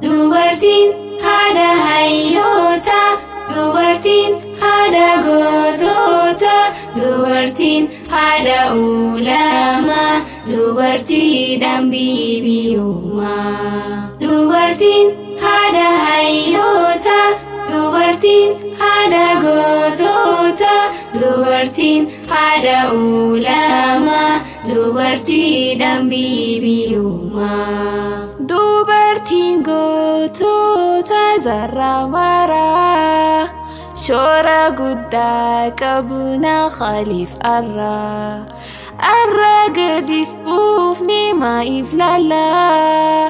Dubartiin haadha hayyoota, dubartiin haadha gootota, dubartiin haadha ulamaa, dubartiidhaan biyyummaa. Dubartiin haadha hayyoota, dubartiin haadha gootota, dubartiin haadha ulamaa, dubartiidhaan biyyummaa. Dubartiin gootota zarra maraa shoora guddaa qabna khaliif arraa arra gadiif buufne ma'iif lallaa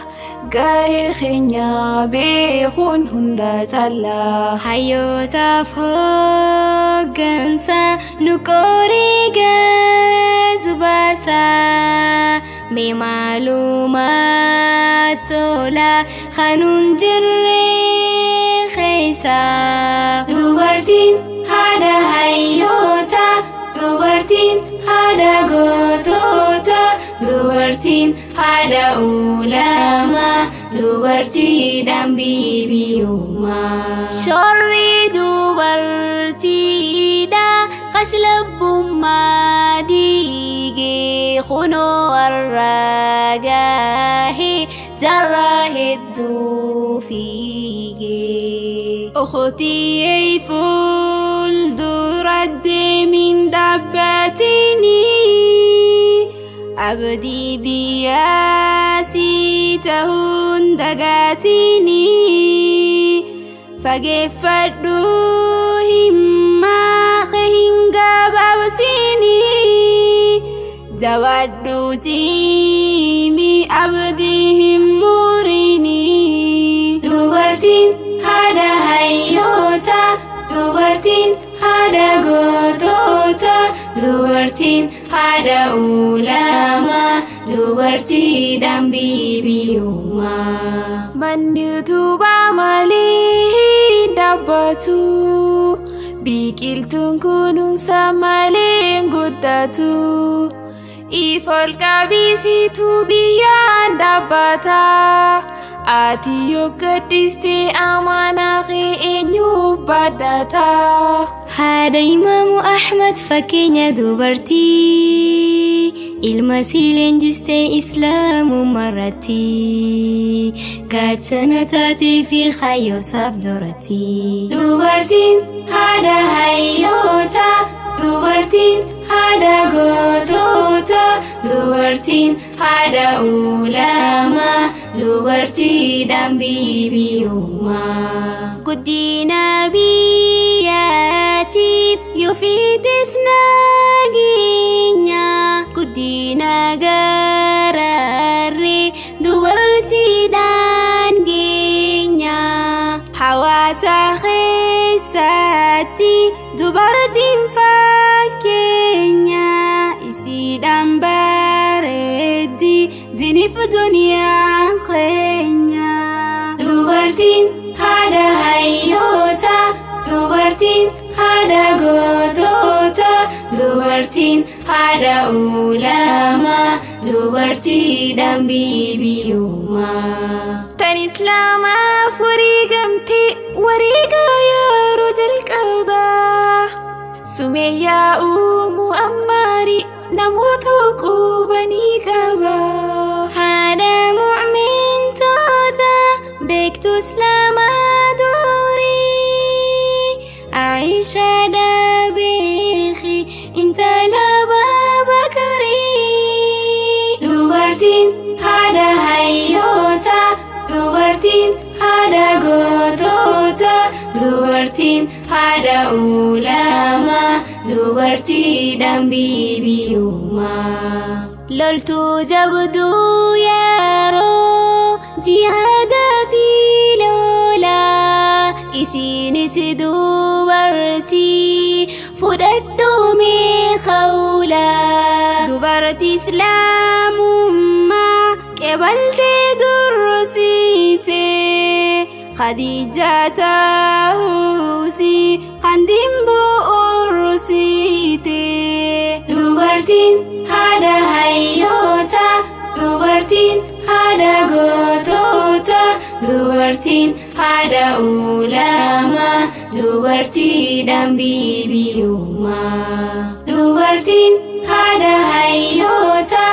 gahee keenya beekuun hunda callaa. Hayyootaaf hooggansa nu qoree gad baasaa. Mee maalumaa tola kanuun jirre keessa. Dubartiin haadha hayyoota, dubartiin haadha gootota, dubartiin haadha ulamaa, dubartiidhaan biyyummaa. Shoorri dubartiidha kashlabbummaa diigee kunoo har'a gahee jarra hedduu fiigee. أختي fuuldura deemin dhaabbatini abdii biyyaasii ta'uun dagaatini fageeffadhu himmaa kee hin gabaabsini jabaadhu cimi abdii hin murini. Dubartiin haadha hayyoota, dubartiin haadha gootota, dubartiin haadha ulamaa, dubartiidhaan biyyummaa. Manni utubaa malee hin dhaabbatu, biqiltuun kunuunsa malee hin guddatu. If ol qabisiitu biyyaan dhaabbata. Ati of gaddistee amaanaa kee eenyuuf baadhata? Haadha Imaamu Ahmad fakkeenya dubartii, ilma sii leenjistee islaamummaa irratti, gaachana taatee fi kaayyoosaaf duratti. Dubartiin haadha hayyoota, dubartiin haadha gootota, dubartiin haadha ulamaa, dubartiidhaan biyyummaa. Guddina biyyaatiif yoo fides nageenya, guddina gararree dubartiidhaan geenya. Hawaasa keessatti dubartiin fakkeenya isiidhaan bareeddi diiniif duniyaan keenya. Dubartiin haadha hayyoota, dubartiin haadha gootota, dubartiin haadha ulamaa, dubartiidhaan biyyummaa. Tan islaamaaf wareegamte wareegaa yeroo jalqabaa. Sumeeyyaa uumuu ammaari namoota qubanii qaba. Haadha mu'mintoota beektu islaamaa durii, Aishaadha beeki intala Baabakarii. Dubartiin haadha hayyoota, dubartiin haadha gootota, dubartiin haadha ulamaa, dubartiidhaan biyyummaa. Loltuu jabduu yeroo jihaada fi lolaa, isiinis dubartii fudhadhu mee khawlaa. Dubartii islaamummaa qeebaltee dursite Khadija ta'uusi kan haadha ulamaa, dubartiidhaan biibiyummaa. Dubartiin haadha hayyoota,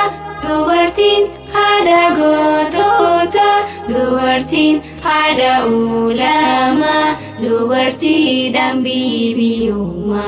dubartiin haadha gootota, dubartiin haadha ulamaa, dubartiidhaan biibiyummaa.